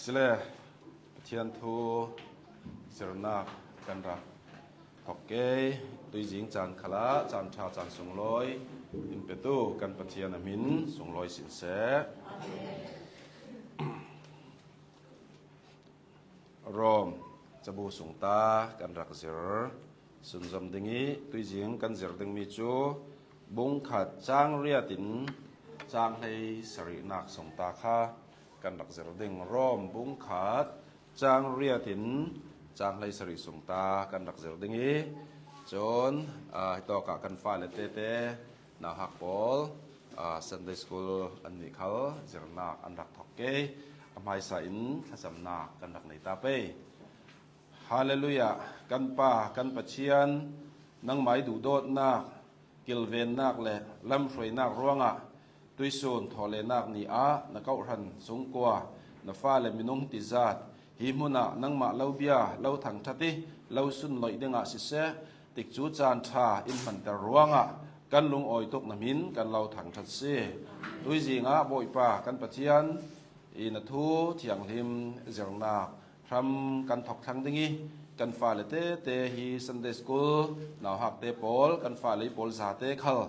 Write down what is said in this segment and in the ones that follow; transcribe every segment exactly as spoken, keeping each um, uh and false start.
Le Pathian thu zirnak kan rak thawk kei. Tuizing caan khalah caan ṭha caan sunglawi in petu kan Pathian a hmin sunglawi sin seh. Rom cabu sungta kan rak zir sunzom ding ih tuizing kan zir dingmi cu bungkhat cang riat in cang hlei sarihnak sungta kha kan rak zir ding. Rom bungkhat cang riat in cang hlei sarih sungta kan rak zir ding ih cun, aa, hitawkah kan fale tete nauhak pawl, aa, Sunday school annih khal zirnak an rak thawk kei. A hmaisa in thlacamnak kan rak nei ta pei. Hallelujah! Kan Pa, kan Pathian, nangmah ih duhdawtnak, kilvennak le lamhruainak ruangah tuihsun thawhlenak ni ah na kawhhran sungkua na fale minung tizat hi hmunah nangmah lo bia, lo thangṭhat ih lo sunloih dingah siseh, tikcu caan ṭha in hmanter ruangah kan lungawi tuk na hmin kan lo thangṭhat si. Tuizing ah Bawipa kan Pathian ih na thu thianghlim zirnak hram kan thawk thlang ding ih kan fale tete hi Sunday school nauhakte pawl, kan fale pawl zate khal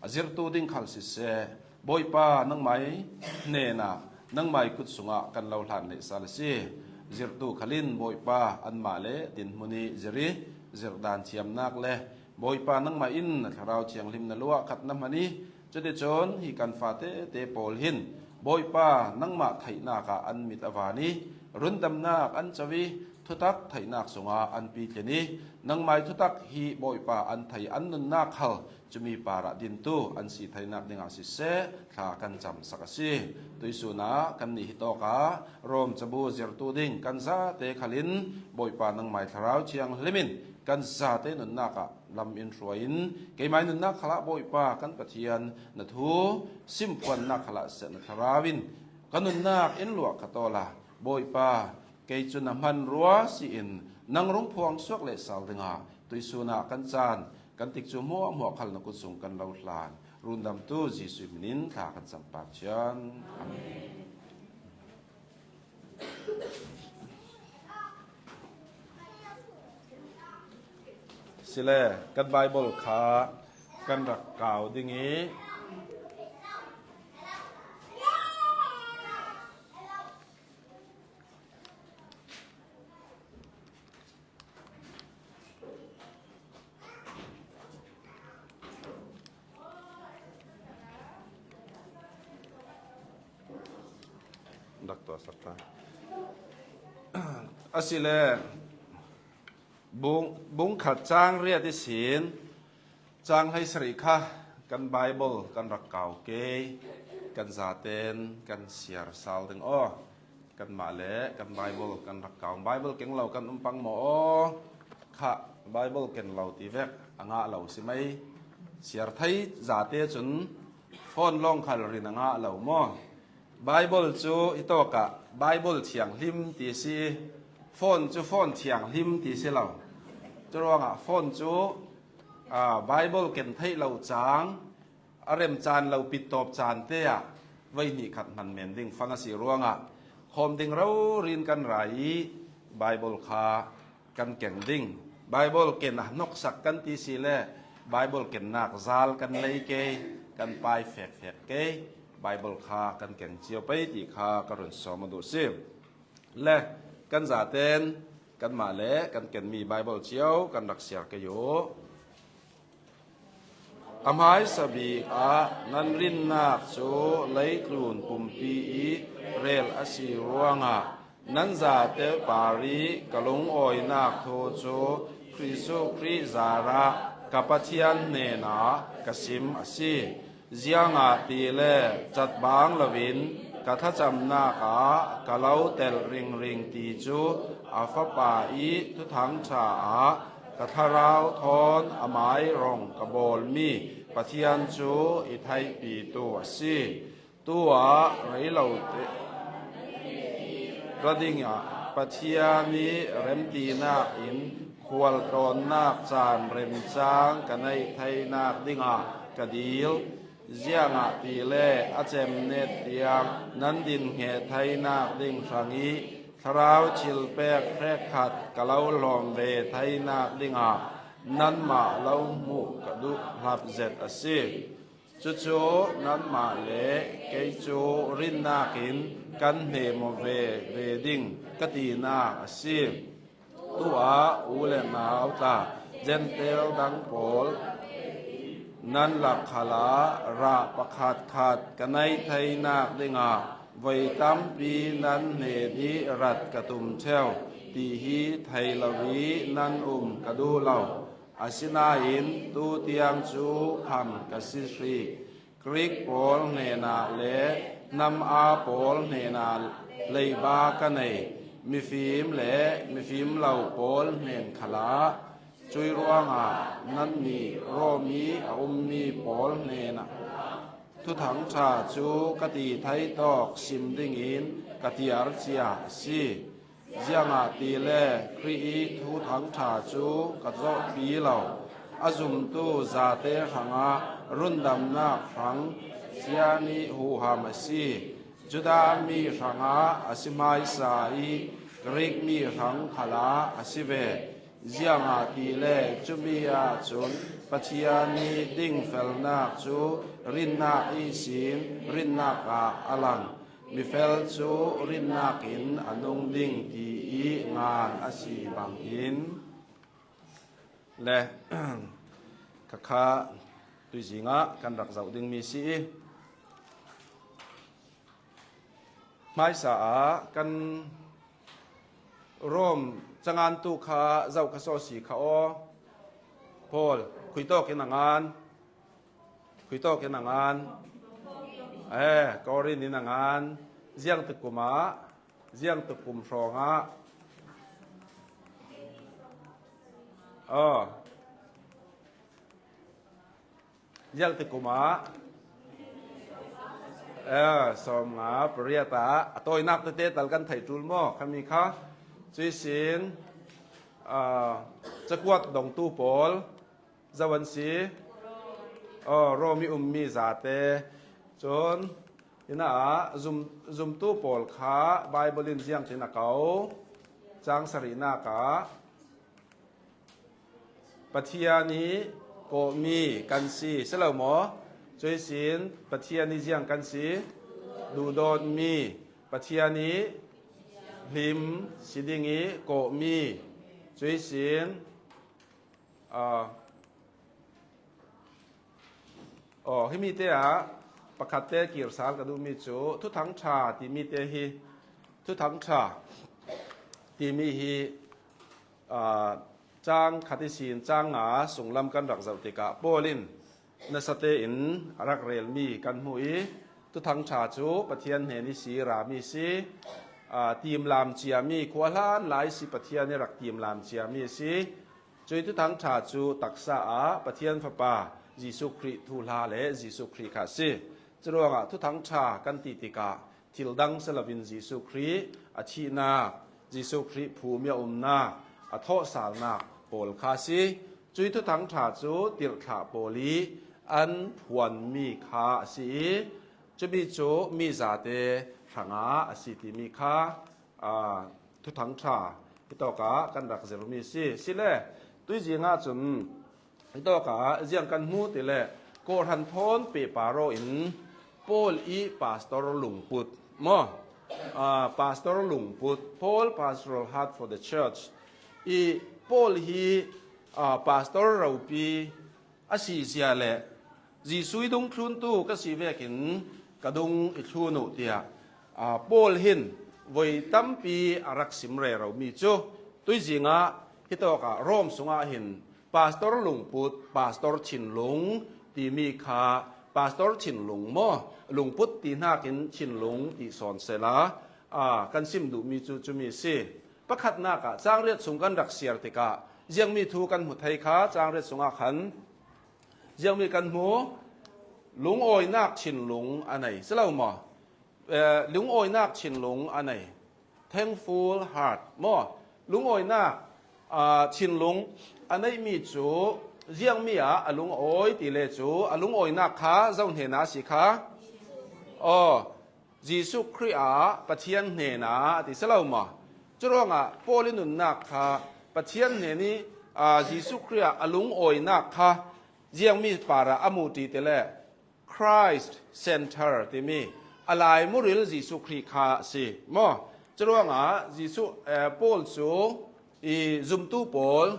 a zirtu ding khal siseh, Bawipa nangmah ih hnenah nangmah ih kut sungah kan lo hlan lehsal a si. Zirtu khal in Bawipa anmah le dinhmun ih zir ih zirh dan thiamnak le Bawipa nangmah in na Thlarau Thianghlim na luah khat na hman ih cuticun hi kan fate te pawl hin Bawipa nangmah theihnak ah an mit a van ih rundamnak an co ih thutak theihnak sungah an pitlin ih nangmah ih thutak hi Bawipa an thei an nunnak khal cumi parah dintu an si theinak dingah siseh thla kan camsak a si. Tuihsun ah kannih hitawkah Rom cabu zirtu ding kan zate khal in Bawipa nangmah ih Thlarau Thianghlim in kan zate nunnak ah lam in hruai in keimah ih nunnak khalah Bawipa kan Pathian na thu simphuannak khalah seh na Thlarau in ka nunnak in luah ka tawl a, Bawipa, kei cu na hmanrua si in nang rung phuang suak lehsal dingah tuihsun ah kan caan kan tikcu hmuahhmuah khal na kut sung kan lo hlan. Rundamtu Jesuh hmin in thla kan campak cian. Amen. Sile kan Baibal kha kan rak kau ding ih Rak tuahsak ta. Asile bung, bung khat cang riat ihsin cang hleisarih kha kan Baibal kan rak kau kei, kan zaten kan siar sal ding aw. Kanmah le kan Baibal kan rak kau. Baibal keng lo kan um pang maw aw? Kha, Baibal ken lo ti vek a ngah lo si mai. Siar thei zate cun phone lawng khal rin a ngah lo maw? Baibal cu hitawkah Baibal thianghlim ti si ih phone cu phone thianghlim ti si lo. Curuangah phone cu, aa, Baibal ken theih lo cang, a rem caan lo pittawp caan te ah voi hnih khat hman men ding fang a si ruangah khawm ding rori in kan ra ih Baibal kha kan keng ding. Baibal ken a hnoksak kan ti si le Baibal kennak zal kan lei kei, kan pai fekfek kei. Baibal kha kan keng cio pei ti kha ka run sawm a duh si. Le kan zaten kanmah le kan kenmi Baibal cio kan rak siar kei uh. A hmaisa bik ah nan rinnak cu leitlun pumpi ih rel a si ruangah nan zate parih ka lungawinak thu cu Khrih zarah ka Pathian hnenah ka sim a si. Ziangahtile catbang loin ka thlacamnak ah ka lo telh ringring ti cu a Fapa ih Thuthang ṭha ah ka thlarau thawn amai rong ka bawlmi Pathian cu i theihpitu a si. Tu ah rei lo te ra dingah Pathian ih remtinak in khualtlawnnak caan remcang ka neih theinak dingah ka dil. Ziangahtile a cemnet tiang nan din hnget theinak ding hrangih Thlarau thilpek hrekkhat ka lo hlawm ve theinak dingah nanmah lo hmuh ka duh hlap zet a si. Cucu nanmah le kei cu rinnak in kan hnem aw ve ve ding ka tinak a si. Tuah u le nau tla, Jentail dang pawl nan lak khalah rah pakhatkhat ka nei theinak dingah voi tampi nan hnen i rat ka tum ṭheu, ti hi thei lo i nan um ka duh lo. Asinain tutiang cu kham ka si hrih. Greek pawl hnenah le hnam aa pawl hnenah leiba ka nei, mifim le mifim lo pawl hnen khalah. Cui ruangah nannih Rom i a ummi pawl hnenah Thuthang ṭha cu ka ti thei tawk sim dingin ka tiar cia a si. Ziangahtile Khrih i Thuthang ṭha cu ka zawhpi lo. A zumtu zate hrangah rundamnak hrang Pathian i huham a si. Judah mi hrangah a si hmaisa i Greek mi hrang khalah a si ve. Ziangahtile cumi ahcun Pathian i dingfelnak cu rinnak ihsin rinnak ah a lang. Mifel cu rinnak in a nung ding ti i ngan a si bangin le khakha tuizing ah kan rak zoh dingmi si i hmaisa ah kan Rom cangan tu kha zoh kha sawh si kha aw. Paul, khuitawk in a ngan. Khuitawk in a ngan. Eh, Korin in a ngan. Ziangtik kum ah, ziangtik kum hrawng ah. Oh. Ziangtik kum ah. Eh, sawmnga pariat ah a tawinak tete tal kan theih ṭul maw? Khami kha. Cuisin, ah, cakuat dongtu pawl. Zo an si? Oh, Rom i ummi zate. Cun, ina ah zum, zumtu pawl kha Bible in ziangtin a ko. Cang sarihnak ah Pathian i kawhmi kan si, si lo maw? Cuisin Pathian i ziang kan si? Duhdawtmi. Pathian i hlim si ding i kawhmi. Cuisin, ah, Aw, himi te ah pakhat te kir sal ka duhmi cu Thuthang ṭha timi te hi, Thuthang ṭha timi hi, aa, cang khat ihsin cang nga sunglam kan rak zoh tikah Paul in nasa tein a rak relmi kan hmuh i, Thuthang ṭha cu Pathian hnen ihsi rami si, aa, timlam ciami, khua hlan lai si Pathian i rak timlam ciami si, Cuih Thuthang ṭha cu taksa ah Pathian Fapa Jesuh Khrih thuhla le Jesuh Khrih kha a si. Curuangah Thuthang ṭha kan ti tikah thil dang si loin Jesuh Khrih a thihnak, Jesuh Khrih phum i a umnak, a thawhsalnak pawl kha a si. Cuih Thuthang ṭha cu tirhthlah pawl i an phuanmi kha a si i, cumi cu mi zate hrangah a si timi kha aa, Thuthang ṭha hitawkah kan rak zirmi si. Sile, tuizing ahcun hitawkah ziang kan hmu tile, kawhhran thawn pehpar aw in Paul i pastor lungput maw? Aa, pastor lungput, Paul pastoral heart for the church. I Paul hi, aa, pastor ropi a si zia le Jesuh i dungthluntu ka si vekin ka dung i thlun uh, tiah, aa, Paul hin voi tampi a rak sim reromi cu tuizing ah hitawkah Rom sungah hin pastor lungput, pastor thinlung timi kha, pastor thinlung maw, lungput ti hnakin thinlung ti sawn sehla, aa, kan sim duhmi cu cumi si. Pakhatnak ah cang riat sung kan rak siar tikah ziangmi thu kan hmu thei kha, cang riat sungah khan ziangmi kan hmu, lungawinak thinlung a nei, si lo maw? Eh, lungawinak thinlung a nei, thankful heart maw? Lungawinak, ah, thinlung a neihmi cu ziangmi ah a lungawi ti le cu a lungawinak kha zo hnenah a si kha? Aw, Jesuh Khrih ah Pathian hnenah a ti, si lo maw? Curuangah Paul i nunnak kha Pathian hnenih, aa, Jesuh Khrih ah a lungawinak kha ziangmi parah a mu ti ti le Christ Center timi a laimuril Jesuh Khrih kha a si maw? Curuangah Jesuh, eh, Paul cu i zumtu pawl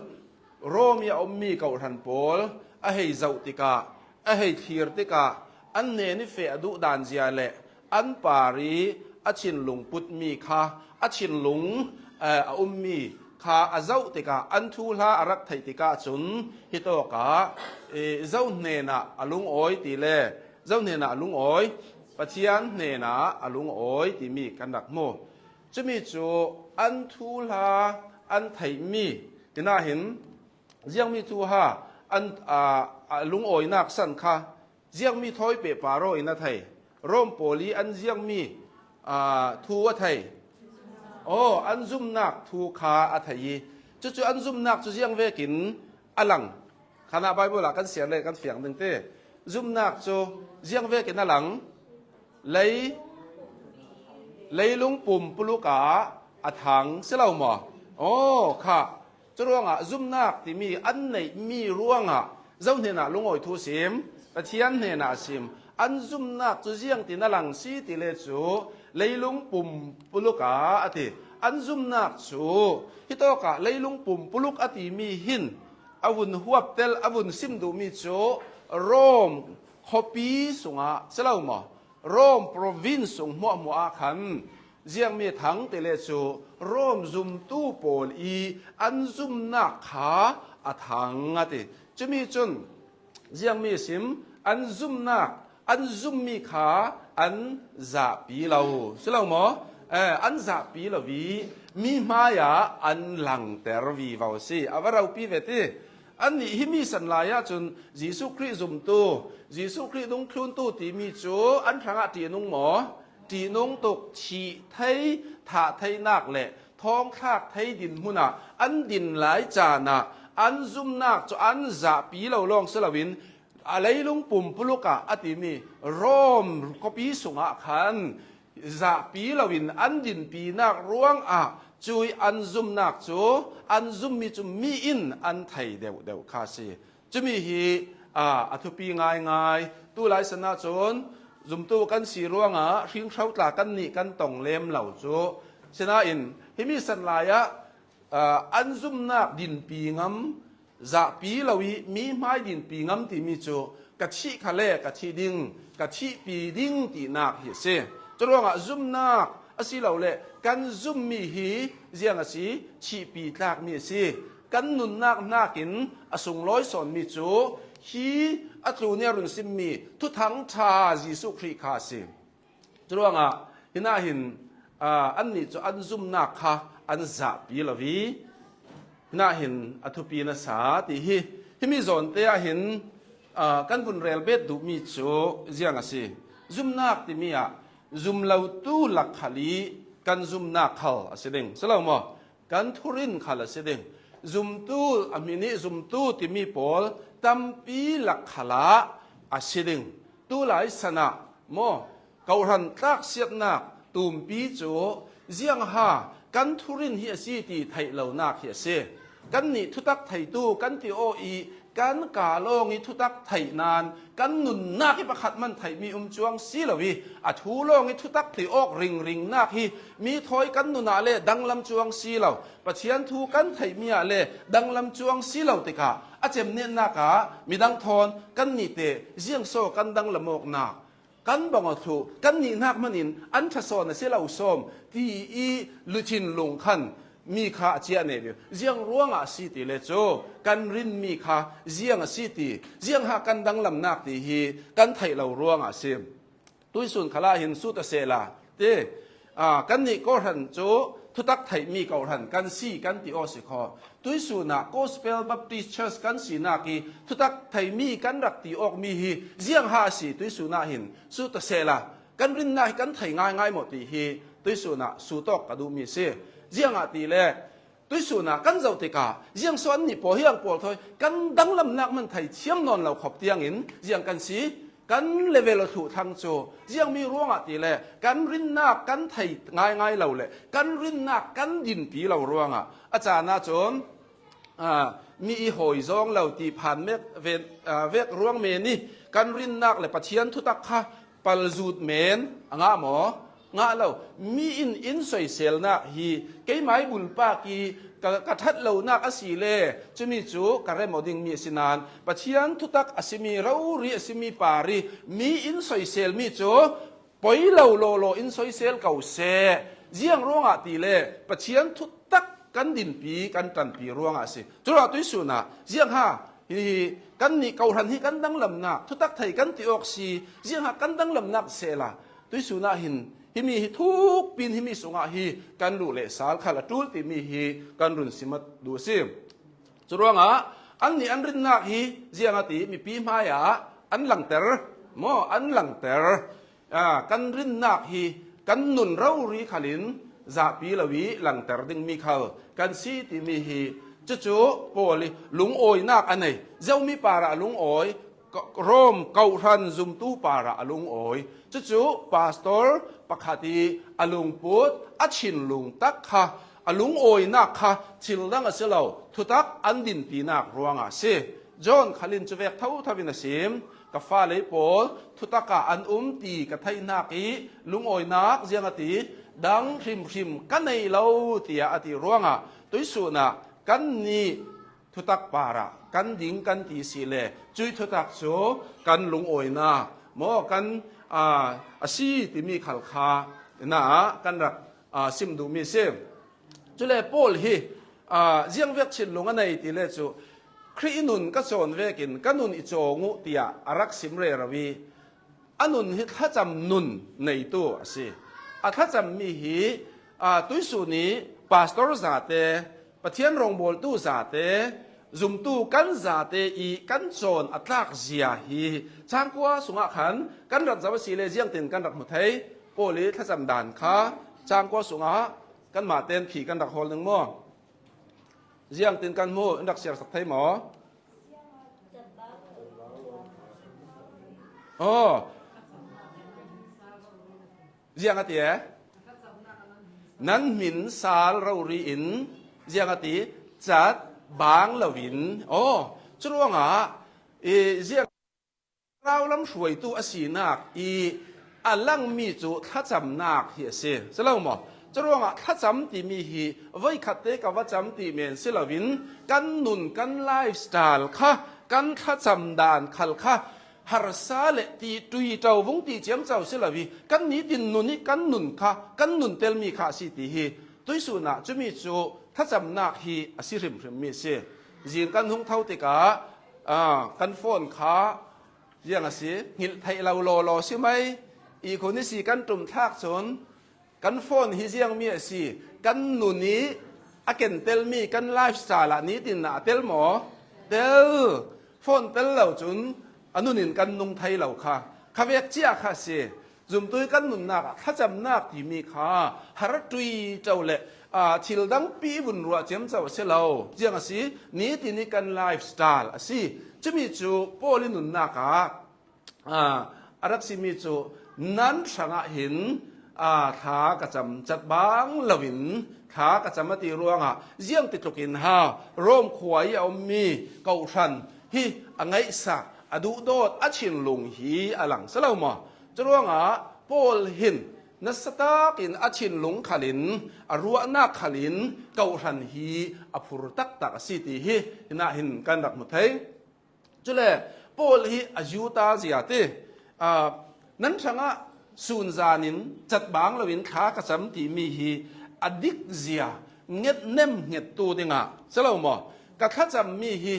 Rom i a ummi kohhran pawl a hei zoh tikah, a hei thlir tikah an hnen i feh a duh dan zia le an par i a thinlung putmi kha a thinlung, eh, a ummi kha a zoh tikah an thuhla a rak theih tikah cun hitawkah, eh, zo hnenah a lungawi ti le zo hnenah a lungawi, Pathian hnenah a lungawi timi kan rak hmu. Cumi cu an thuhla an theihmi, hinah hin ziangmi thuhla an, aa, a lungawinak san kha ziangmi thawi pehpar aw in a thei. Rom pawl i an ziangmi, aa, thu a thei. Aw, an zumnak thu kha a thei i cucu an zumnak cu ziang vekin a lang. Khanah Bible ah kan siar le kan fiang ding ti. Zumnak cu ziang vekin a lang. Lei, leilung pumpuluk ah a thang si lo maw? Aw, kha. Curuangah zumnak timi an neihmi ruangah zo hnenah lungawi thu a sim, Pathian hnenah a sim. An zumnak cu ziangtin a lang si ti le cu leilung pumpuluk ah a ti. An zumnak cu hitawkah leilung pumpuluk a timi hin a vun huaptel, a vun sim duhmi cu Rom khuapi sungah si lo maw? Rom province sung hmuahhmuah ah khan ziangmi a thang ti le cu Rom zumtu pawl i an zumnak kha a thang a ti. Cumi cun ziangmi a sim, an zumnak, an zummi kha an zahpi lo si lo maw? Eh, an zahpi lo i mi hmaiah an langter vivo si. A va ropi ve ti. Annih himi san lai ahcun Jesuh Khrih zumtu, Jesuh Khrih dungthluntu timi cu an hrangah ṭihnung maw? Ṭihnung tuk, thih thei, thah theinak le thawngthlak thei dinhmun ah an din lai caan ah an zumnak cu an zahpi lo lawng si loin a leilung pumpuluk ah a timi Rom khuapi sungah khan zahpi loin an dinpinak ruangah cui an zumnak cu an zummi cu mi in an thei deuhdeuh kha a si. Cumi hi, aa, a thupi ngaingai. Tulai san ahcun zumtu kan si ruangah hringhro tla kannih kan tong lem lo cu. Sinain himi san lai ah, aa, an zumnak dinpi ngam, zahpi lo i mi hmai dinpi ngam timi cu ka thih kha le ka thih ding, ka thihpi ding tinak hi a si. Curuangah zumnak asilole kan zummi hi ziang a si, thihpi tlakmi a si. Kan nunnak hnakin a sunglawi sawnmi cu hi a tlun i a run simmi Thuthang ṭha Jesuh Khrih kha a si. Curuangah hinah hin, aa, annih cu an zumnak kha an zahpi lo i hinah hin a thupi nasa ti hi. Himi zawnte ah hin, aa, kan vun rel bet duhmi cu ziang a si? Zumnak timi ah zum lotu lak khal i kan zumnak khal a si ding si lo maw? Kan thurin khal a si ding. Zumtu, a hmin i zumtu timi pawl tampi lak khalah a si ding. Tulai sanah maw, kohhran tlaksiatnak tumpi cu ziangha kan thurin hi a si ti theih lonak hi a si. Kannih thutak theitu kan ti aw i kan ka lawng i thutak theih nan kan nunnak i pakhat man theihmi um cuang si lo i a thu lawng i thutak ti awk ringringnak hi mi thawi kan nunah le danglam cuang si lo. Pathian thu kan theihmi ah le danglam cuang si lo tikah a cemnetnak ah midang thawn kannih te ziangsaw kan danglam awknak kan bang aw thluh, kannih hnak hmanin an ṭha sawn a si lo sawm ti i luchin lung khan mi kha a ciah ne viau. Ziang ruangah a si ti le cu kan rinmi kha ziang a si ti, ziangha kan danglamnak ti hi kan theih lo ruangah a si. Tuisun khalah hin sut a sehla ti, aa, kannih kawhhran cu thutak theihmi kawhhran kan si kan ti aw si kho. Tuisun ah Gospel Baptist Church kan sinak i thutak theihmi kan rak ti awkmi hi ziangha a si tuisun ah hin sut a sehla kan rinnak hi kan thei ngaingai maw ti hi tuisun ah sut awk ka duhmi a si. Ziangah ti le tuisun ah kan zoh tikah ziangsaw annih pawl hi ang pawl thawi kan danglamnak man thei thiam nawn lo khop tiangin ziang kan si? kan level a thluh thlang cu ziang mi ruangah ti le kan rinnak kan thei ngaingai lo le kan rinnak kan dinpi lo ruangah a caan ahcun, aa, mi i hawi zawng lo ti phan mek ven, aa, vek ruang men i kan rinnak le Pathian thutak kha palzut men a ngah maw? Ngah lo. Mi in in soiselnak hi keimah i bulpak i ka, ka ṭhat lonak a si le cumi cu ka rem aw dingmi a si nain Pathian thutak a simi rori a simi par i mi in soiselmi cu poi lo lawlaw in soisel ko seh. Ziang ruangah ti le Pathian thutak kan dinpi kan ṭanpi ruangah a si. Curuangah tuihsun ah ziang ha hi kannih kohhran hi kan danglamnak thutak thei kan ti awk si, ziang ha kan danglamnak sehla tuihsun ah hin himi hi thukpin himi sungah hi kan luh le sal khal a ṭul timi hi kan run simat duh a si. Curuangah annih an rinnak hi ziang a ti mipi hmaiah an langter maw? An langter. Aa, kan rinnak hi kan nun rori khalin zahpi lo i langter dingmi khal kan si timi hi. Cucu Paul i lungawinak a nei. Zomi parah a lungawi, Rom kohhran zumtu parah a lungawi. Cucu pastor pakhat i a lungput a thinlung tak kha a lungawinak kha thil dang a si lo, thutak an dinpinak ruangah a si. John khalin cuvek thotho in a sim. Ka fale pawl thutak ah an um ti ka theihnak i lungawinak ziang a ti dang hrimhrim ka nei lo, tiah a ti ruangah tuihsun ah kannih thutak parah kan ding kan ti si le cui thutak cu kan lungawinak maw kan, aa, a si timi khal kha na kan rak, aa, sim duhmi a si. Cule Paul hi, aa, ziangvek thinlung a nei ti le cu Khrih i nun ka cawn vekin ka nun i cawng uh tiah a rak sim rero i a nun hi thlacam nun neitu a si. A thlacammi hi, aa, tuihsun i pastor zate, Pathian rawngbawltu zate, zumtu kan zate i kan cawn a tlak zia hi cangkua sungah khan kan rak zoh a si le ziangtin kan rak hmu thei. Paul i thlacam dan kha cangkua sungah kanmah ten khi kan rak hawl ning maw? Ziangtin kan hmu, in rak siarsak thei maw? Aw. Ziang a ti e? Nan hmin sal rori in ziang a ti cat bang loin. Aw, curuangah i ziang raulam hruaitu a sinak i a langmi cu thlacamnak hi a si. Si lo maw? Curuangah thlacam timi hi voikhat te ka va cam ti men si loin kan nun, kan lifestyle kha, kan thlacam dan khal kha harsa le ti ṭuiṭo vung ti ciamco si lo i kan nitin nun i kan nun kha, kan nun telmi kha a si ti hi tuihsun ah cumi cu thlacamnak hi a si hrimhrim mi a si. Zing kan hung tho tikah, aa, kan phone kha ziang a si, hngilh theih lo lawlaw si mai. I khun i si kan ṭum thlak cun kan phone hi ziangmi a si, kan nun i a ken telmi kan lifestyle ah nitin ah a tel maw? Tel. Phone tel lo cun a nun in kan nung thei lo kha. Khavek cia kha a si. Zumtu i kan nunnak ah thlacamnak timi kha har ṭuiṭo le, aa, thil dangpi vun ruah ciamco a si lo. Ziang a si, nitin i kan lifestyle a si. Cumi cu Paul i nunnak ah, aa, a rak simi cu nan hrangah hin, aa, thla ka cam cat bang loin thla ka cam a ti ruangah ziang ti tlukin ha Rom khua i a ummi kohhran hi a ngaihsak, a duhdawt, a thinlung hi a lang si lo maw? Curuangah Paul hin nasa takin a thinlung khalin, a ruahnak khalin kohhran hi a phur taktak a si ti hi hinah hin kan rak hmu thei. Cule Paul hi a Judah zia ti, aa, nan hrangah sun zan in cat bang loin thla ka cam timi hi a dik zia nget nem hngettu dingah si lo maw? Ka thlacammi hi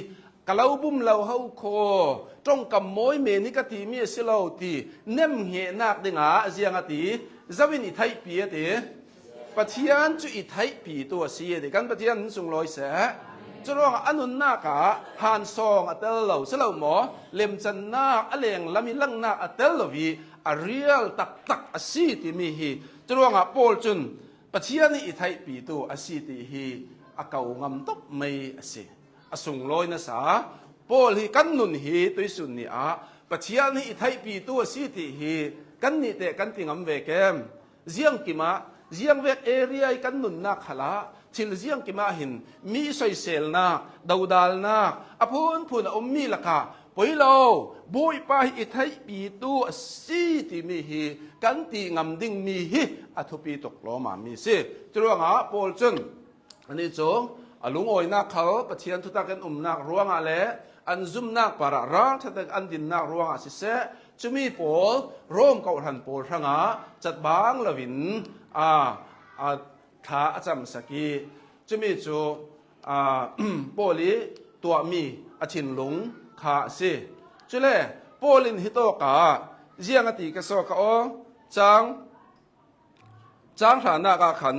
ka lo bum lo ho khaw, ṭongkam mawi men i ka timi a si lo ti nem hngetnak dingah ziang a ti, zo in i theihpi a ti. Pathian cu i theihpitu a si a ti. Kan Pathian in sunglawi seh. Curuangah a nunnak ah hansawng a tel lo si lo maw? Lemcannak a lenglam i langnak a tel lo i a real taktak a si timi hi. Curuangah Paul cun Pathian hi i theihpitu a si ti hi a ko ngam tuk mai a si. A sunglawi nasa Paul hi kan nun hi tuihsun ni ah Pathian hi i theihpitu a si ti hi kan nih teh kan ti ngam ve kem? Ziangkim ah, ziangvek area i kan nunnak khalah thil ziangkim ah hin mi soiselnak, dodalnak a phunphun a um mi lakah poi lo, Bawipa hi i theihpitu a si timi hi kan ti ngam ding mi hi a thupi tuk lawmam mi si. Curuangah Paul cun, anih cu a lungawinak khal Pathian thutak in umnak ruangah le an zumnak parah ralṭhatak an dinnak ruangah siseh, cumi pawl Rom kawhhran pawl hrangah catbang loin a, a thla a camsak i, cumi cu, aa, Paul i tuahmi a thinlung kha a si. Cule Paul in hitawkah ziang a ti ka sawk a aw, cang, cang hranak ah khan,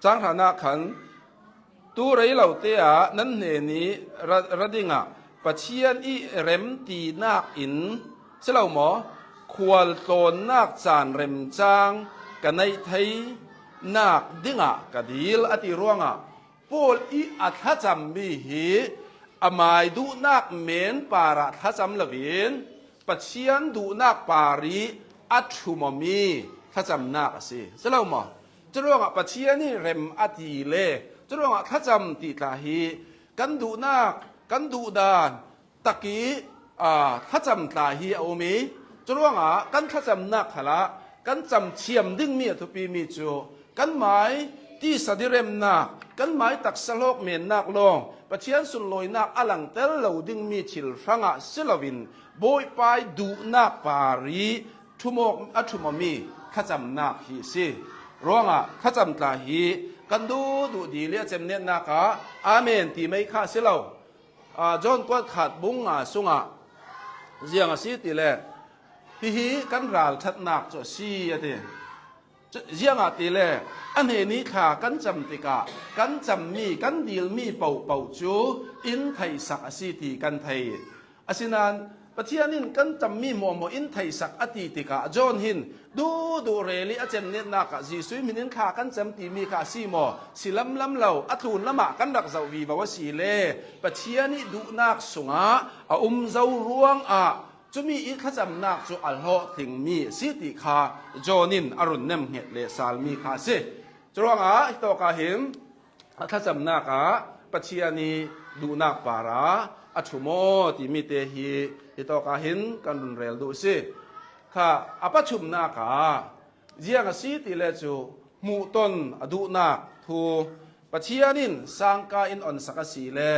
cang hranak khan, tu rei lote ah nan hnen i ra, ra dingah Pathian i remtinak in si lo maw, khualtlawnnak caan remcang ka neih theinak dingah ka dil a ti ruangah Paul i a thlacammi hi amai duhnak men parah thlacam loin Pathian duhnak par i a thumawmi thlacamnak a si. Si lo maw? Curuangah Pathian i rem a ti le, curuangah thlacam ti tla hi kan duhnak, kan duhdan, tak i, aa, thlacam tla hi a um i, curuangah kan thlacamnak khalah kan camthiam dingmi a thupimi cu kan mai tisa diremnak, kan mai taksa hlawk mennak lawng Pathian sunlawinak a langtel lo dingmi thil hrangah si loin Bawipa i duhnak par i thumawk, a thumawmi thlacamnak hi a si. Ruangah thlacam tla hi kan duhduh dil i a cemnetnak ah amen ti mai kha a si lo. Aa, John kuat khat bung nga sungah ziang a si ti le, hihi kan ralṭhatnak cu a si a ti. Cu, ziangahtile a hnen i thla kan cam tikah kan cammi, kan dilmi pohpoh cu in theihsak a si ti kan thei. Asinain Pathian in kan cammi hmuahhmuah in theihsak a ti tikah John hin duhduh rel i a cemnetnak ah Jesuh i hmin in thla kan cam timi kha a si maw? Si lamlam lo, a tlun lamah kan rak zoh vivo a si le Pathian i duhnak sungah a um zo ruangah cumi i thlacamnak cu a hlawhtlingmi a si ti kha John in a run nemhnget le salmi kha a si. Curuangah hitawkah hin a thlacamnak ah Pathian i duhnak parah a thum aw timi te hi hitawkah hin kan run rel duh a si. Kha a pathumnak ah ziang a si ti le cu hmuhton a duhnak thu Pathian in sangka in onsak a si le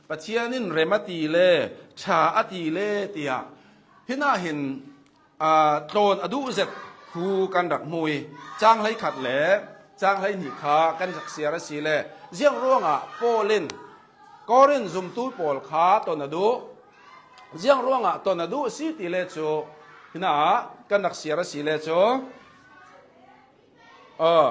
Pathian in rem a ti le ṭha a ti le tiah hinah hin, aa, tlawn a duh zet thu kan rak hmu i cang hleikhat le cang hleihnih kha kan rak siar a si le ziang ruangah Paul in Korin zumtu pawl kha ton a duh, ziang ruangah ton a duh a si ti le cu hinah kan rak siar a si le cu, aa,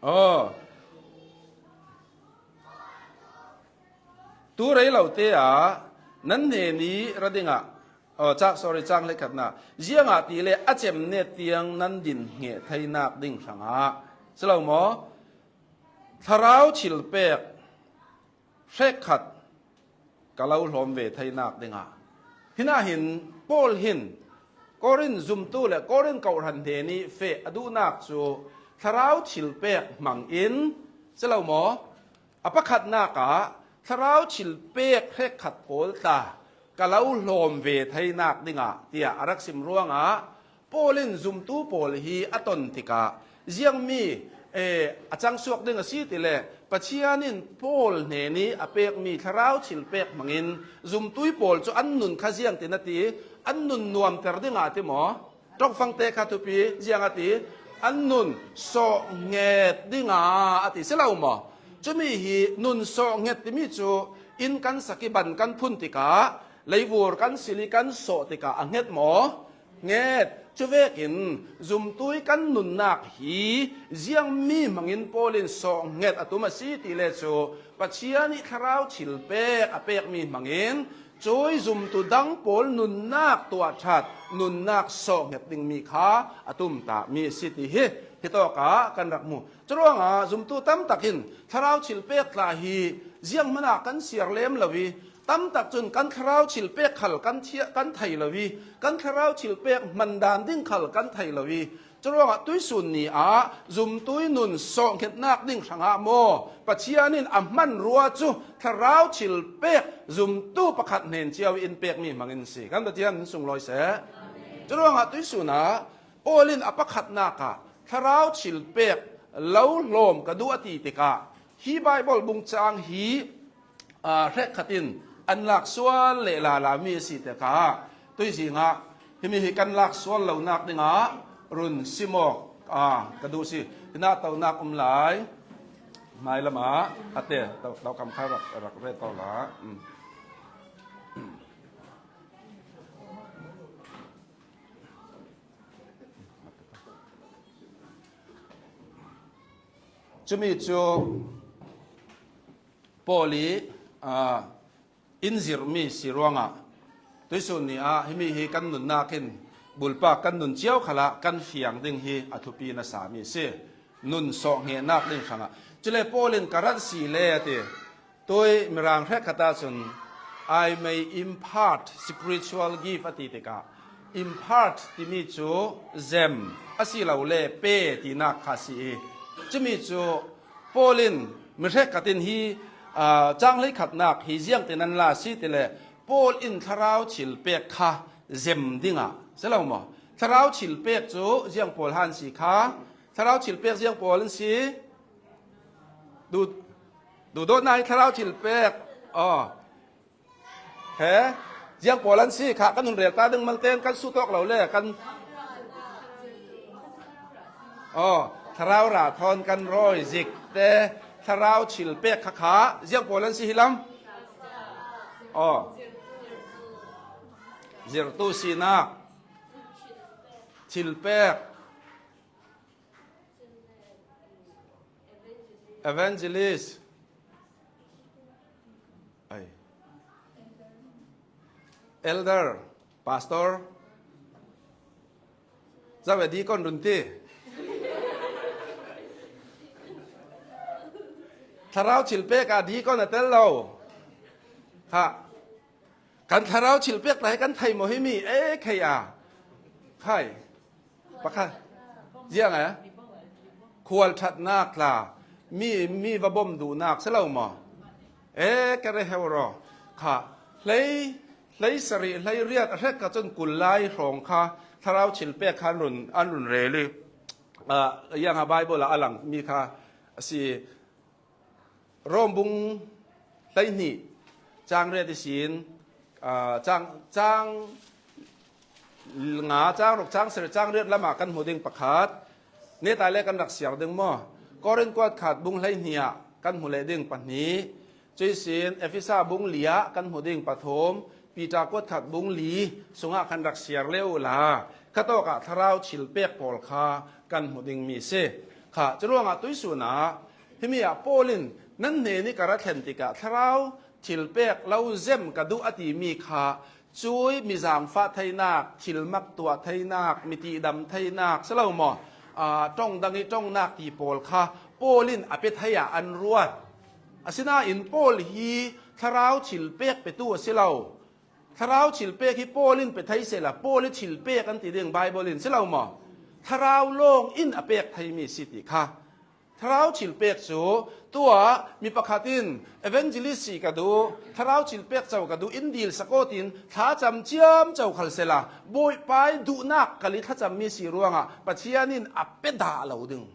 aw, tu rei lo te ah nan hnen i ra dingah, aw, cak, sorry, cang hleikhatnak, ziangahtile a cemnet tiang nan din hnget theinak ding hrangah si lo maw? Thlarau thilpek hrekkhat ka lo hlawm ve theinak dingah. Hinah hin Paul hin Korin zumtu le Korin kawhhran hnen i feh a duhnak cu thlarau thilpek hmangin si lo maw? A pakhatnak ah thlarau thilpek hrekkhat pawl tla ka lo hlawm ve theinak dingah tiah a rak sim ruangah Paul in zumtu pawl hi a ton tikah ziangmi, eh, a cangsuak ding a si ti le Pathian in Paul hnen i a pekmi thlarau thilpek hmangin zumtui pawl cu an nun kha ziang tin a ti, an nun nuamter dingah ti maw? Ṭongfangte kha thupi ziang a ti, an nun sawhhnget dingah a ti si lo maw? Cumi hi nun sawhhnget timi cu inn kan sak i ban kan phun tikah leivur kan sil i kan sawh tikah a hnget maw? Hnget. Cuvekin zumtui kan nunnak hi ziangmi hmangin Paul in sawhhnget a tum a si ti le cu Pathian i thlarau thilpek a pekmi hmangin Cui zumtu dang pawl nunnak tuah ṭhat, nunnak sawhnghet ding mi kha a tumtah mi a si ti hi hitawkah kan rak hmu. Curuangah zumtu tamtak in thlarau thilpek tla hi zianghmanah kan siar lem lo i, tamtak cun kan thlarau thilpek khal kan thia-, kan thei lo i, kan thlarau thilpek hman dan ding khal kan thei lo i, curuangah tuisun ni ah zumtu i nun sawhnghetnak ding hrangah maw Pathian in a hmanrua cu thlarau thilpek zumtu pakhat hnen cio in pekmi hmangin si. Kan Pathian in sunglawi seh. Curuangah tuisun ah Paul in a pakhatnak ah thlarau thilpek lo hlawm ka duh a ti tikah hi Baibal bung cang hi aa, hrekkhat in an lak sual leh lala mi a si tikah tuizing ah himi hi kan lak sual lonak dingah run sim awk, aa, ka duh si. Hinah tonak um lai. Hmailam ah a te, to, to kam kha rak, rak ret tawh la. Um. Cumi cu Paul i, aa, in zirhmi si ruangah tuisun ni ah himi hi kan nunnak in bulpak kan nun cio khalah kan fiang ding hi a thupi nasa mi si. Nun sawhngehnak ding hrangah. Cule Paul in ka rat si le a ti. Tui Mirang hrekkhat ah cun, "I may impart spiritual gift," a ti tikah, impart timi cu zem a si lo le pe tinak kha a si i, cumi cu Paul in mi hrekkhat in hi, aa, cang hleikhatnak hi ziangtin an la si ti le, Paul in thlarau thilpek kha zem dingah si lo maw? Thlarau thilpek cu ziang pawl han si kha, thlarau thilpek ziang pawl an si? Duh, duhdawtnak hi thlarau thilpek. Aw. He? Ziang pawl an si kha kan hun rel ta ding malte in kan suhtawk lo le kan. Aw. Thlarau ra thawn kan rawi zik te thlarau thilpek kha kha ziang pawl an si hi lam? Aw. Zirtu sinak. Thilpek. Evangelist. Ai. Elder, pastor. Zawe deacon run ti. Thlarau thilpek ah deacon a tel lo. Ha. Kan thlarau thilpek tla hi kan thei maw himi? E, khei a. Khai. Pakhat. Ziang e? Khual ṭhatnak tla. Mi, mi va bawm duhnak si lo maw? E, ka re heu raw. Kha. Hlei, hlei sarih, hlei riat a hrek ka cun kul lai hrawng kha thlarau thilpek kha an run, an run rel i. Ah, ziang a Baibal ah a lang mi kha a si. Rom bung hleihnih, cang riat ihsin, aa, cang, cang nga, cang ruk, cang sarih, cang riat lamah kan hmu ding pakhat. Netai le kan rak siar ding maw? Korin kuat khat bung hleihnih ah kan hmu leh ding pahnih. Cuihsin Efesa bung li ah kan hmu ding pathum. Piter kuat khat bung li sungah kan rak siar le uhla. Khatawkah thlarau thilpek pawl kha kan hmu dingmi si. Kha, curuangah tuihsun ah himi ah Paul in nan hnen i ka ra thlen tikah thlarau thilpek lo zem ka duh a timi kha cui mi zaangfah theinak, thilmak tuah theinak, mi tihdam theinak si lo maw? Aa, ṭong dang i ṭongnak ti pawl kha Paul in a pe thei ah an ruat. Asinain Paul hi thlarau thilpek petu a si lo. Thlarau thilpek hi Paul in pe thei sehla, Paul hi thilpek an ti ding Baibal in si lo maw? Thlarau lawng in a pek theimi si ti kha. Thlarau thilpek cu tuah mi pakhat in evangelist si ka duh, thlarau thilpek co ka duh, in dil sakawt in thlacam ciamco khal sehla, Bawipa i duhnak kal i thlacammi si ruangah Pathian in a pe dah lo ding.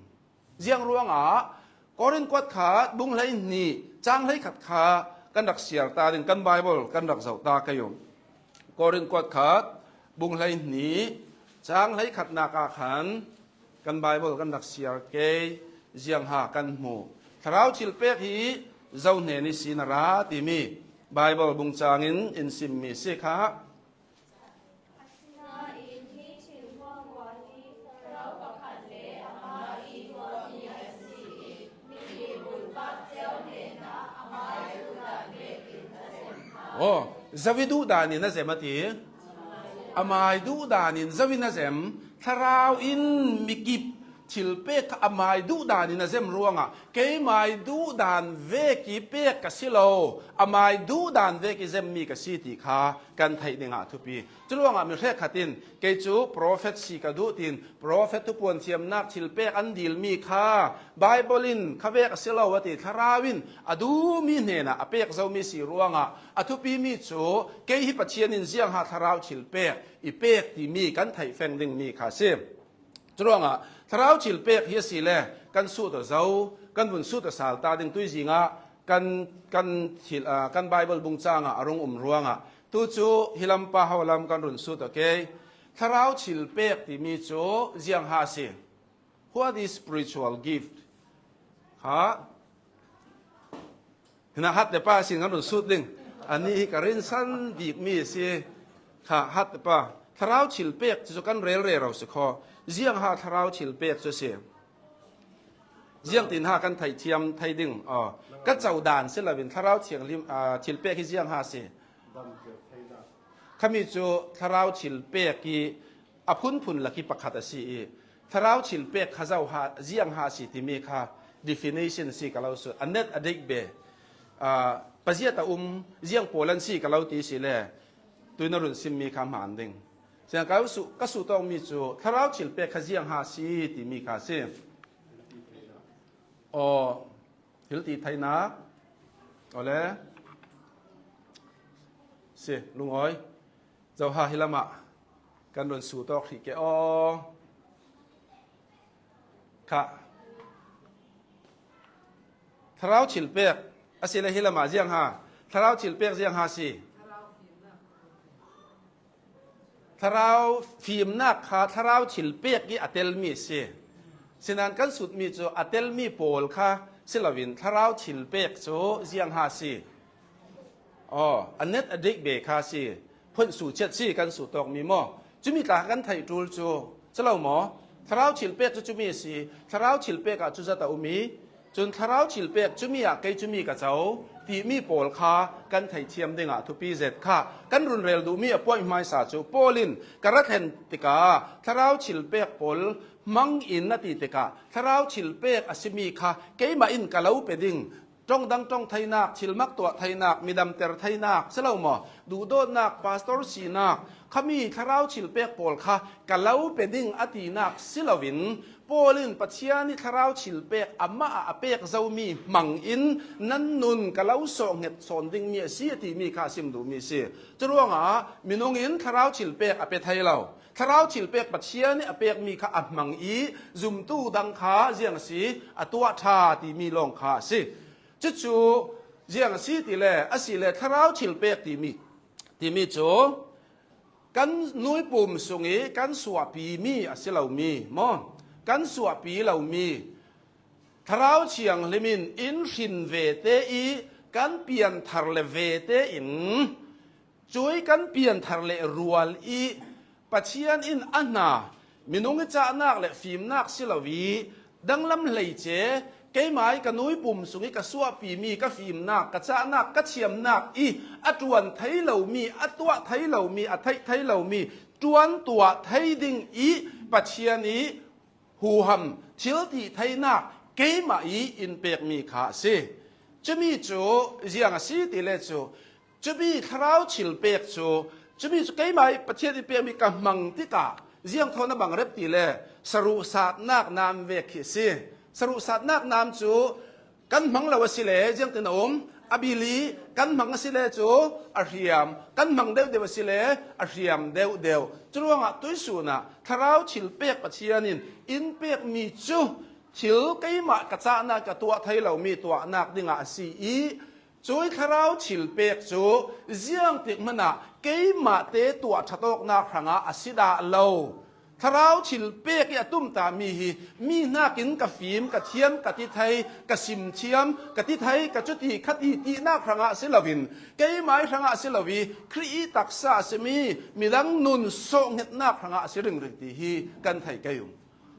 Ziang ruangah Korin kuat khat bung hleihnih cang hleikhat kha kan rak siar ta ding, kan Baibal kan rak zoh ta kei u. Korin kuat khat bung hleihnih cang hleikhatnak ah khan kan Baibal kan rak siar kei, ziang ha kan hmu. Thlarau thilpek hi zo hnen ihsin a ra timi Baibal bung cangin in simmi si kha. Asinain hi thil hmuahhmuah hi Thlarau pakhat le amah i tuahmi an si i, mipi bulpak cio hnenah amah i duhdan vekin a zem hna. Aw, Zo i duh danin a zem a ti. A mai duh danin zo in a zem. Thlarau in mikip thilpek kha a mai duh danin a zem ruangah kei mai duh dan vek i pek ka si lo, a mai duh dan vek i zem mi ka si ti kha kan theih dingah thupi. Curuangah mi hrekkhat in kei cu profet si ka duh tiin profet thupuan thiamnak thilpek an dilmi kha Baibal in kha vek a si lo a ti. Thlarau in a duhmi hnenah a pek zomi si ruangah a thupimi cu kei hi Pathian in ziangha thlarau thilpek i pek timi kan theih feng dingmi kha a si. Curuangah thlarau thilpek hi a si le kan sut aw zo, kan vun sut aw sal ta ding tuizing ah kan, kan, thil, ah, kan Baibal bung cangah a rung um ruangah tu cu hi lam pa ho lam kan run sut aw kei. Thlarau thilpek timi cu ziangha a si. What is spiritual gift? Kha Hina hat te pa sin kan run sut ding. Ani hi ka rinsan bik mi si. Kha hat te pa. Thlarau thilpek cu kan rel rero si kho. Ziangha thlarau thilpek cu si. Ziangtin ha kan theih thiam thei ding. Aw. Ka co dan si loin thlarau thianghlim, ah, thilpek hi ziangha si. Khami cu thlarau thilpek i a phunphun lak i pakhat a si i, thlarau thilpek kha zo ha, ziang ha si timi kha definition si ka lo sut. A net a deih be, aa, paziat a um, ziang pawl an si ka lo ti si le, tuin a run simmi kha hmaan ding. Siang ka su, ka sut awkmi cu thlarau thilpek kha ziang ha si timi kha si. Aw, thil ti theinak. Awle. Si, lungawi. Zoha hi lamah kan run sut awk hrih ke aw. Kha. Thlarau thilpek a si le hi lamah ziang ha. Thlarau thilpek ziang ha si. Thlarau fimnak kha thlarau thilpek i a telmi si. Sinan kan sutmi cu a telmi pawl kha si loin thlarau thilpek cu ziang ha si. Aw, a net a deih be kha si. Phonh su chiat si kan sut awkmi maw? Cumi tla kan theih ṭul cu si lo maw? Thlarau thilpek cu cumi a si. Thlarau thilpek ah cu zat a um i, cun thlarau thilpek cumi ah kei cumi ka co timi pawl kha kan theihthiam dingah thupi zet kha kan run rel duhmi a point hmaisa cu Paul in ka ra thlen tikah thlarau thilpek pawl hmang in a ti tikah thlarau thilpek a simi kha keimah in ka lo pe ding. Ṭong dang ṭong theinak, thilmak tuah theinak, midamter theinak si lo maw? Duhdawtnak, pastor sinak, khami thlarau thilpek pawl kha ka lo pe ding a tinak si loin Paul in Pathian i thlarau thilpek amah ah a pek zomi hmang in nan nun ka lo sawhhnget sawn dingmi a si a timi kha a sim duhmi a si. Curuangah minung in thlarau thilpek a pe thei lo. Thlarau thilpek Pathian i a pekmi kha a hmang i zumtu dang kha ziang a si, a tuah ṭha timi lawng kha a si. Cucu ziang a si ti le, a si le thlarau thilpek timi, timi cu kan nuipum sung i kan suahpimi a si lomi maw? Kan suahpi lomi. Thlarau thianghlim in in hrin vete i kan pianthar le vete in cui kan pianthar le rual i Pathian in a hna minung i cahnak le fimnak si lo i danglam hleice keimai ka nuipum sung i ka suahpimi ka fimnak, ka cahnak, ka thiamnak i a ṭuan thei lomi, a tuah thei lomi, a theih thei lomi, ṭuan tuah thei ding i Pathian i huham thil tih theinak keimah i in pekmi kha a si. Cumi cu ziang a si ti le cu, cumi thlarau thilpek cu, cumi cu keimah i Pathian in pekmi ka hmang tikah ziang thawn a bang rep ti le saruhsatnak nam vek khi a si. Saruhsatnak nam cu kan hmang lo a si le ziangtin a um, a bil i kan hmang a si le cu a hriam, kan hmang deuhdeuh a si le a hriam deuhdeuh. Curuangah tuisun ah thlarau thilpek Pathian in in pekmi cu thil keimah ka cahnak ka tuah thei lomi tuahnak dingah a si i, cui thlarau thilpek cu ziangtik hmanah keimah te tuah ṭhat awknak hrangah a si dah lo. Thlarau thilpek i a tumtami hi mi hnakin ka fim, ka thiam, ka ti thei, ka simthiam, ka ti thei, ka cuti, khati tinak hrangah a si loin keimai hrangah a si lo i Khrih i taksa a simi midang nun sawhhngetnak hrangah a si ringring ti hi kan thei kei um.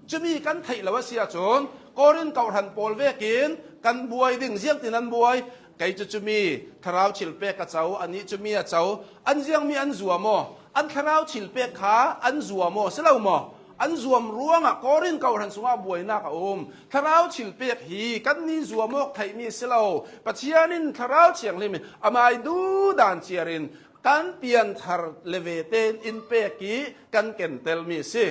Cumi kan theih lo a si ahcun Korin kawhhran pawl vekin kan buai ding, ziangtin an buai, Kei cu cumi thlarau thilpek ka co, anih cumi a co, an ziangmi an zuam aw, an thlarau thilpek kha an zuam aw, si lo maw? An zuam ruangah Korin kawhhran sungah buainak a um. Thlarau thilpek hi kannih zuam awk theihmi si lo. Pathian in Thlarau Thianghlim in amai duhdan ciarin kan pianthar le ve tein in pek ih kan kentelmi a si.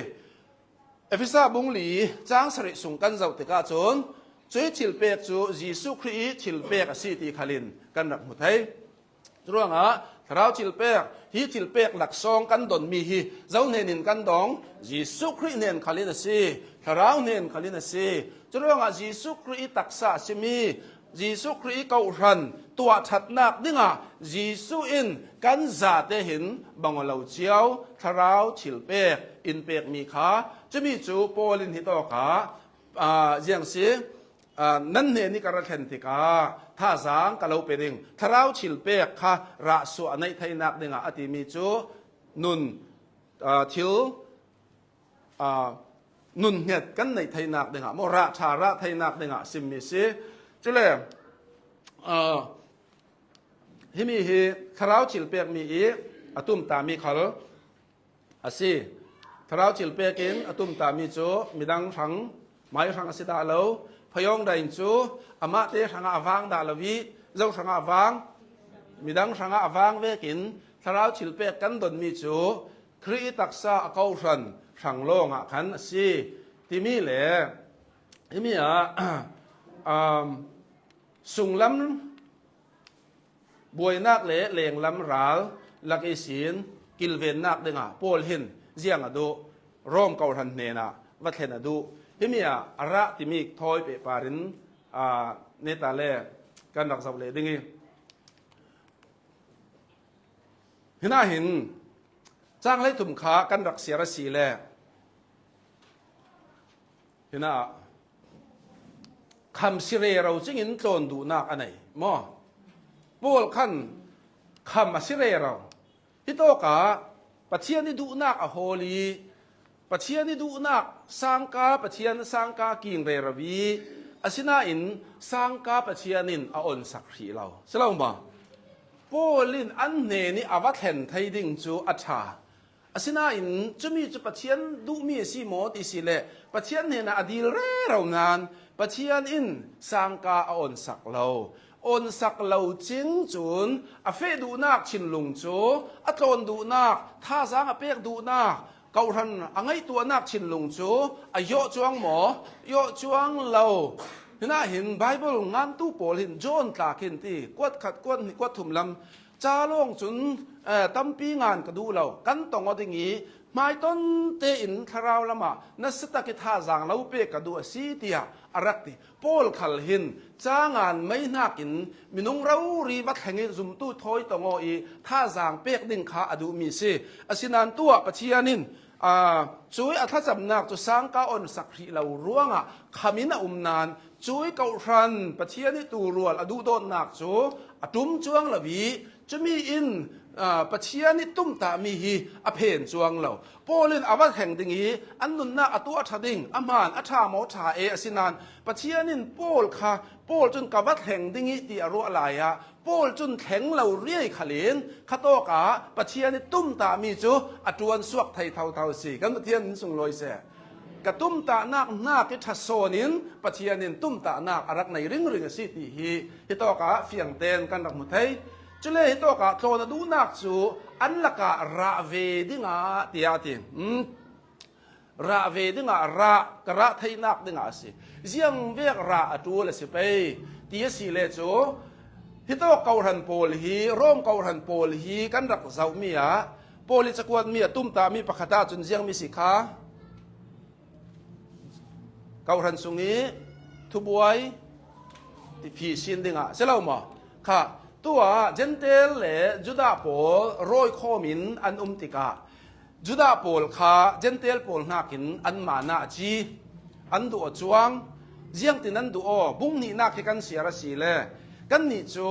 Efesa bung li cang sarih sung kan zoh tikah cun cuih thilpek cu Jesuh Khrih ih thilpek a si ti khal in kan rak hmu thei. Curuangah thlarau thilpek, hi thilpek laksawng kan donmi hi zo hnen in kan dong? Jesuh Khrih hnen khal in a si, thlarau hnen khal in a si. Curuangah Jesuh Khrih ih taksa a simi Jesuh Khrih ih kawhhran tuah ṭhatnak dingah Jesuh in kan zate hin bang aw lo cio thlarau thilpek in pekmi kha, cumi cu Paul in hitawkah, aa, ziang si, aa, nan hnen ih ka ra thlen tikah thazaang ka lo pe ding, thlarau thilpek kha rahsuah a neih theinak dingah a timi cu nun, aa, thil aa, nun hnget kan neih theinak dingah maw, rah ṭha rah theinak dingah a simmi a si. Cule, aa, himi hi thlarau thilpekmi ih a tumtami khal a si. Thlarau thilpek in a tumtami cu midang hrang, mai hrang a si dah lo. Phayawng dain cu amahte hrangah a vang dah lo ih, zo hrangah a vang, midang hrangah a vang vekin thlarau thilpek kan donmi cu Khrih ih taksa a kawhhran hrang lawngah khan a si timi le himi ah, um, sunglam buainak le lenglam ral lak ihsin kilvennak dingah Paul hin ziang a duh, Rom kawhhran hnenah va thlen a duh, himi ah a rah timi thawi pehpar in, aa, neta le kan rak zoh leh ding ih, hinah hin cang hleithum kha kan rak siar a si le, hinah kham si rero cingin tlawn duhnak a nei maw? Paul khan kham a si rero. Hitawkah Pathian ih duhnak a hawl ih, Pathian ih duhnak sangka, Pathian sangka king rero ih, asinain sangka Pathian in a onsak hrih lo. Si lo maw? Paul in an hnen ih a va thlen thei ding cu a ṭha. Asinain cumi cu Pathian duhmi a si maw ti si le, Pathian hnenah a dil rero nain Pathian in sangka a onsak lo. Onsak lo cing cun a feh duhnak thinlung cu, a tlawn duhnak, thazaang a pek duhnak, kawhhran a ngaihtuahnak thinlung cu a yawh cuang maw? Yawh cuang lo. Hinah hin Baibal ngantu pawl hin John tla khin ti, kuat khat, kuat hnih, kuat thum lam, ca lawng cun, eh, tampi ngan ka duh lo, kan tong aw ding ih, hmaiton tein thlarau lamah nasa tak ih thazaang lo pek ka duh a si, tiah a rak ti. Paul khal hin ca ngan mei hnakin minung rori va thleng ih zumtu thawi tong aw ih thazaang pek ding kha a duhmi a si. Asinain tuah Pathian in, aa, cuih a thlacamnak cu sangka onsak hrih lo ruangah kham in a um nain cuih kawhhran Pathian ih tuurual a duhdawtnak cu a ṭum cuang lo ih, cumi in, aa, Pathian ih tumtahmi hi a phen cuang lo. Paul in a va thleng ding ih an nunnak a tuah ṭha ding, a hmaan a ṭha maw ṭha e, asinain Pathian in Paul kha, Paul cun ka va thleng ding ih ti a ruah lai ah, Paul cun thleng lo riai khal in khatawkah Pathian ih tumtahmi cu a ṭuan suak thei thotho a si. Kan Pathian in sunglawi seh. Ka tumtahnak hnak ih ṭha sawn in Pathian in tumtahnak a rak nei ringring a si ti hi hitawkah fiangtein kan rak hmu thei. Cule hitawkah tlawn a duhnak cu an lakah rah ve dingah tiah a ti. Hmm. Rah ve dingah rah, ka rah theihnak dingah a si. Ziangvek rah a ṭul a si pei ti a si le cu, hitawk kawhhran pawl hi, Rom kawhhran pawl hi kan rak zohmi ah, Paul ih cakuatmi a tumtahmi pakhat ahcun ziangmi si kha, kawhhran sungih thubuai tipi sin dingah si lo maw? Kha, tuah Jentail le Judah pawl rawikhawm in an um tikah, Judah pawl kha Jentail pawl hnakin anmah na a ci, an duh aw cuang. Ziangtin an duh aw? Bung hnihnak hi kan siar a si le, kannih cu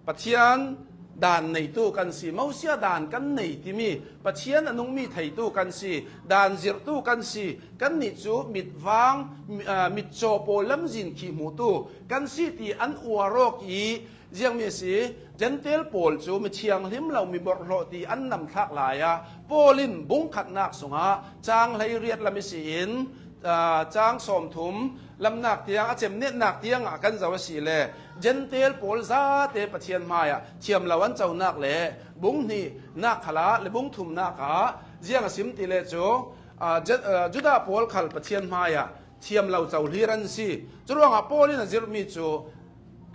Pathian daan neitu kan si, Mosia daan kan nei timi Pathian a nungmi theitu kan si, daan zirhtu kan si, kannih cu mitvang, mi-, aa, mitcaw pawl lamzin khi hmuhtu kan si ti an uar awk ih, Ziangmi si, Gentile pawl cu mi thianghlim lo, mi borhhlawh ti an namthlak lai a, Paul in bung khatnak sungah cang hleiriat lam ihsi in, aa, cang sawmthum lamnak tiang a cemnetnak tiangah kan zoh a si le, Gentile pawl zate Pathian hmaiah thiam lo an conak le bung hnihnak khalah le bung thumnak ah ziang a sim ti le cu, aa, Ju-, aa, Judah pawl khal Pathian hmaiah thiam lo cohlir an si. Curuangah Paul in a zirhmi cu,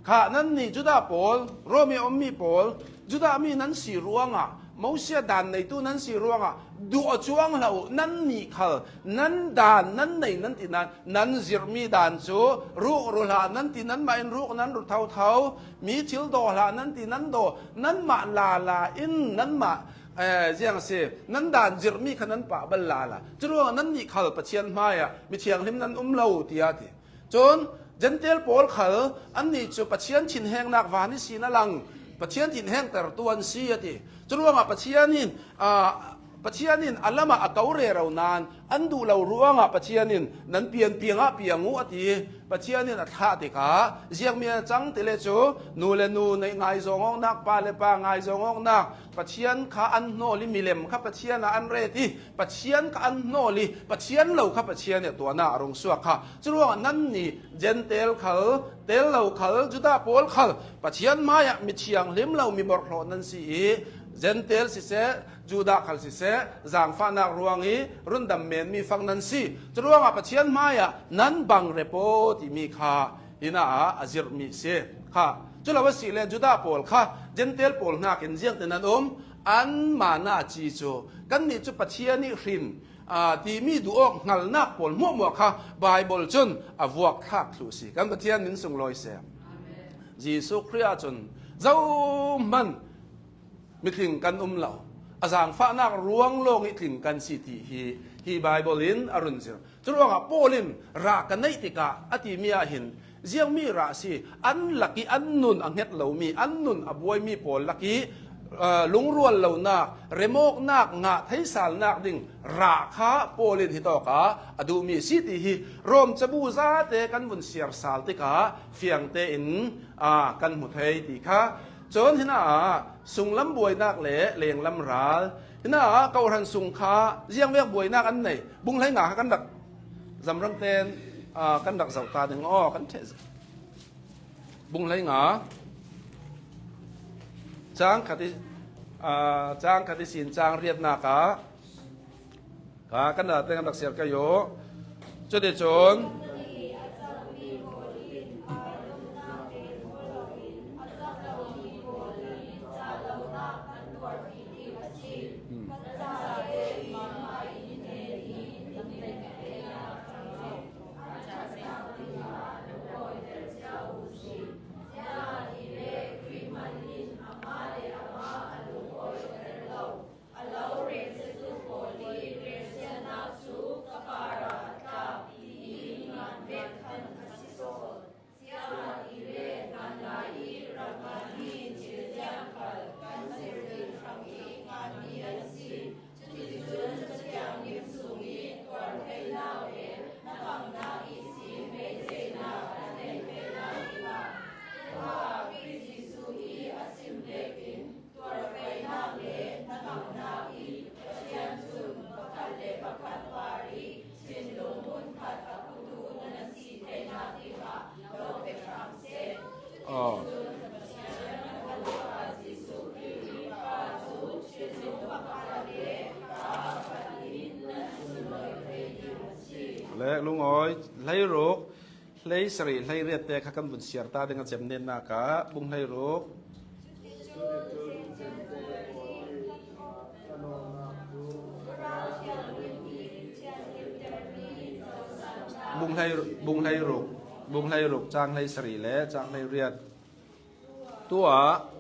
kha nannih Judah pawl, Rom i a ummi pawl, Judah mi nan si ruangah, Mosiah dan neitu nan si ruangah, duh a cuang hlah uh, nannih khal nan dan nan nei nan ti nan, nan zirhmi dan cu ruh ru hlah nan ti nanmah in ruh nan ru thotho, mi thil daw hlah nan ti nan daw, nanmah lala in nanmah, eh, ziang a si, nan dan zirhmi kha nan pah bal lala. Curuangah nannih khal Pathian hmaiah mi thianghlim nan um lo, tiah a ti. Cun Gentile pawl khal annih cu Pathian thinhengnak van ihsin a lang, Pathian thinhengtertu an si, a ti. Curuangah Pathian in, aa, Pathian in a lamah a ko rero nain an duh lo ruangah Pathian in nan pian piangah piang uh, a ti. Pathian in a thlah tikah ziangmi a cang ti le cu, nu le nu ngaizawng awknak, pa le pa ngaizawng awknak, Pathian kha an hnawl i milem kha Pathian ah an ret i, Pathian kha an hnawl i, Pathian lo kha Pathian i a tuahnak a rung suak kha. Curuangah nannih Gentile khal, tel lo khal, Judah pawl khal Pathian hmaiah mi thianghlim lo, mi borhhlawh nan si i, Gentile siseh, Judah khal siseh, zaangfahnak ruang i rundam menmi fang nan si. Curuangah Pathian hmaiah nan bang repaw timi kha hina ah a zirhmi si kha. Culo a si le Judah pawl kha Gentile pawl hnakin ziangtin an um, anmah na ci cu kannih cu Pathian i hrin, aa, timi duh awk hngalnak pawl hmuahhmuah kha Baibal cun a vuak thlak thluh si. Kan Pathian min sunglawi seh. Jesuh Khrih ahcun zohman mitling kan um lo, a zaangfahnak ruang lawng i tling kan si ti hi, hi Baibal in a run zir. Curuangah Paul in rah ka neih tikah a timi ah hin, ziangmi rah si, an lak i an nun a hnget lomi, an nun a buaimi pawl lak i, aa, lungrual lonak, remawknak ngah theisalnak ding rah kha Paul in hitawkah a duhmi si ti hi Rom cabu zate kan vun siar sal tikah fiang tein, aa, kan hmu thei ti kha. Cun hina ah sunglam buainak le lenglam ral, hina ah kawhhran sung kha ziangvek buainak an nei. Bung hleinga kha kan rak, zamrang ten, aa, kan rak zoh ta ding aw, kan ṭheh. Bung hleinga, cang khat i, aa, cang khat ihsin cang riatnak ah, kha kan date kan rak siar ka yo. Cuticun, aw. Lek lungawi, hleiruk, hleisarih, hleiriat te kha kan vun siar ta ding a cem netnak ah bung hleiruk. Bung hlei, bung hleiruk, bung hleiruk, cang hleisarih le cang hleiriat. Tuah.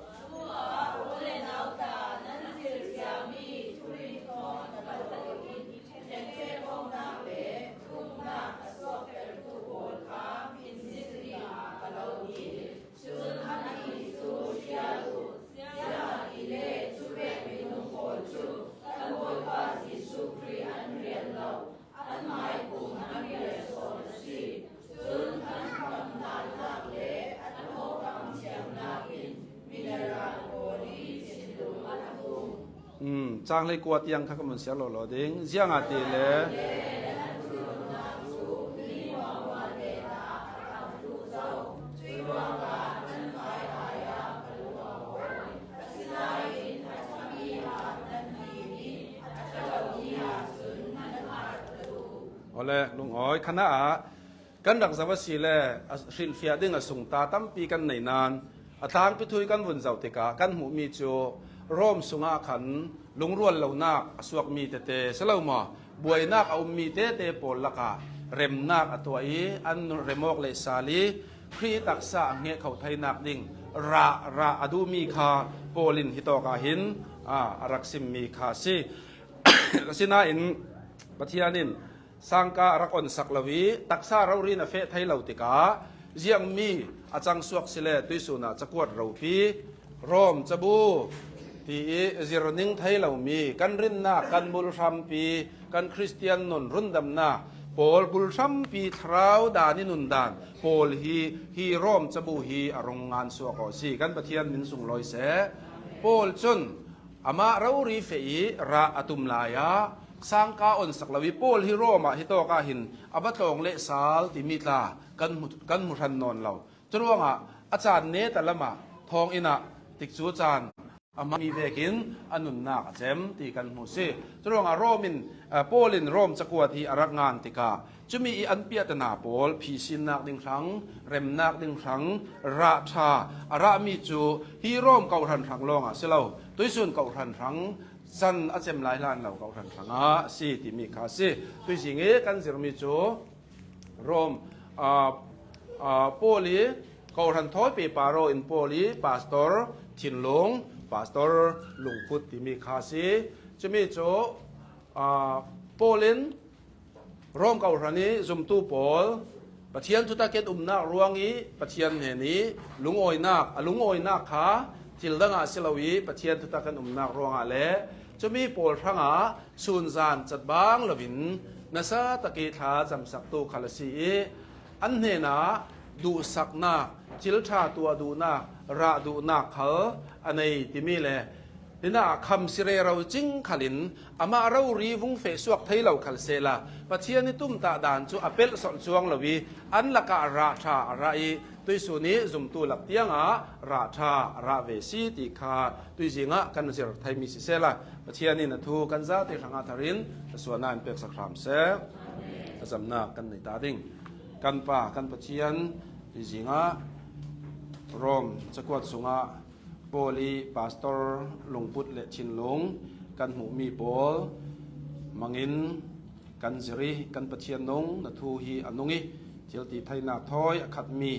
Cang hleikua tiang kha ka mun siar lo lo ding. Ziangahtile Ole, lungawi khana ah kan rak zoh a si le, a hrilhfiah ding a sungta tampi kan nei nan, a tlangpi thu hi kan vun zoh tikah kan hmuhmi cu Rom sungah khan lungrual lonak a suakmi tete si lo maw? Buainak a ummi tete pawl lakah remnak a tuah i an rem awk leh sal i Khrih taksa a hneh kho theinak ding rah, rah a duhmi kha Paul in hitawk ah hin, aa, a rak simmi kha a si. Asinain Pathian in sangka a rak onsak lo i taksa rori na feh thei lo tikah ziangmi a cangsuak si le tuihsun ah cakuat ropi, Rom cabu ti i zir ning thei lomi kan rinnak, kan bul hrampi, kan Khristian nun rundamnak pawl bul hrampi thlarau dan i nun dan pawl hi, hi Rom cabu hi a rung ngan suak aw si. Kan Pathian min sunglawi seh. Paul cun amah rori feh i rah a tum lai ah sangka onsak lo i Paul hi Rom ah hitawk ah hin a va tlawng leh sal timi tla kan hmu, kan hmu hran nawn lo. Curuangah a caan neta lamah thawng inn ah tikcu caan a hmangmi vekin a nunnak a cem ti kan hmu si. Curuangah Rom in, aa, Paul in Rom cakuat hi a rak ngan tikah cumi i an piahtana pawl phisinnak ding hrang, remnak ding hrang, rah ṭha a rahmi cu hi Rom kohhran hrang lawngah si lo, tuihsun kohhran hrang, can a cem lai hlan lo kohhran hrangah a si timi kha a si. Tuizing i kan zirmi cu Rom, aa, aa, Paul i kohhran thawi pepa raw in Paul i pastor thinlung, pastor lungput timi kha a si. Cumi cu, aa, Paul in Rom kohhran i zumtu pawl Pathian thutak in umnak ruang i Pathian hnen i lungawinak, a lungawinak kha thil dangah si lo i Pathian thutak in umnak ruangah le cumi pawl hrangah sunzan catbang loin nasa tak i thla camsaktu khal a si i an hnenah duhsaknak, thil ṭha tuah duhnak, rah duhnak khal a nei timi le hinah kham si rero cing khalin amah rori vung feh suak thei lo khal sehla Pathian i tumtah dan cu a pelh solh cuang lo i an lakah rah ṭha a rah i tuihsun i zumtu lak tiangah rah ṭha a rah ve si ti kha tuizing ah kan zir theimi sisehla Pathian in a thu kan zate hrangah thar in a suahnak in peksak hram seh. A zamnak kan nei ta ding. Kan Pa, kan Pathian, tuizing ah Rom cakuat sungah Paul i pastor lungput le thinlung kan hmuhmi pawl mangin kan zir i kan Pathian nung na thu hi a nung i thil ti theinak thawi a khatmi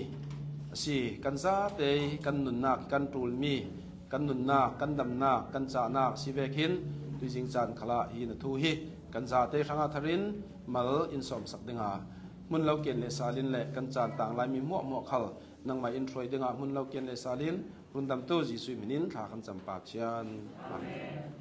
a si. Kan zate kan nunnak i kan ṭulmi, kan nunnak, kan damnak, kan cahnak a si vekin tuizing caan khalah hi na thu hi kan zate hrangah thar in mal in sawmsak dingah hmun lo ken le sal in le kan caan tang laimi hmuahhmuah khal nangmah in hruai dingah hmun lo ken le sal in rundamtu Jesuh hmin in thla kan cam Pa Pathian. Amen.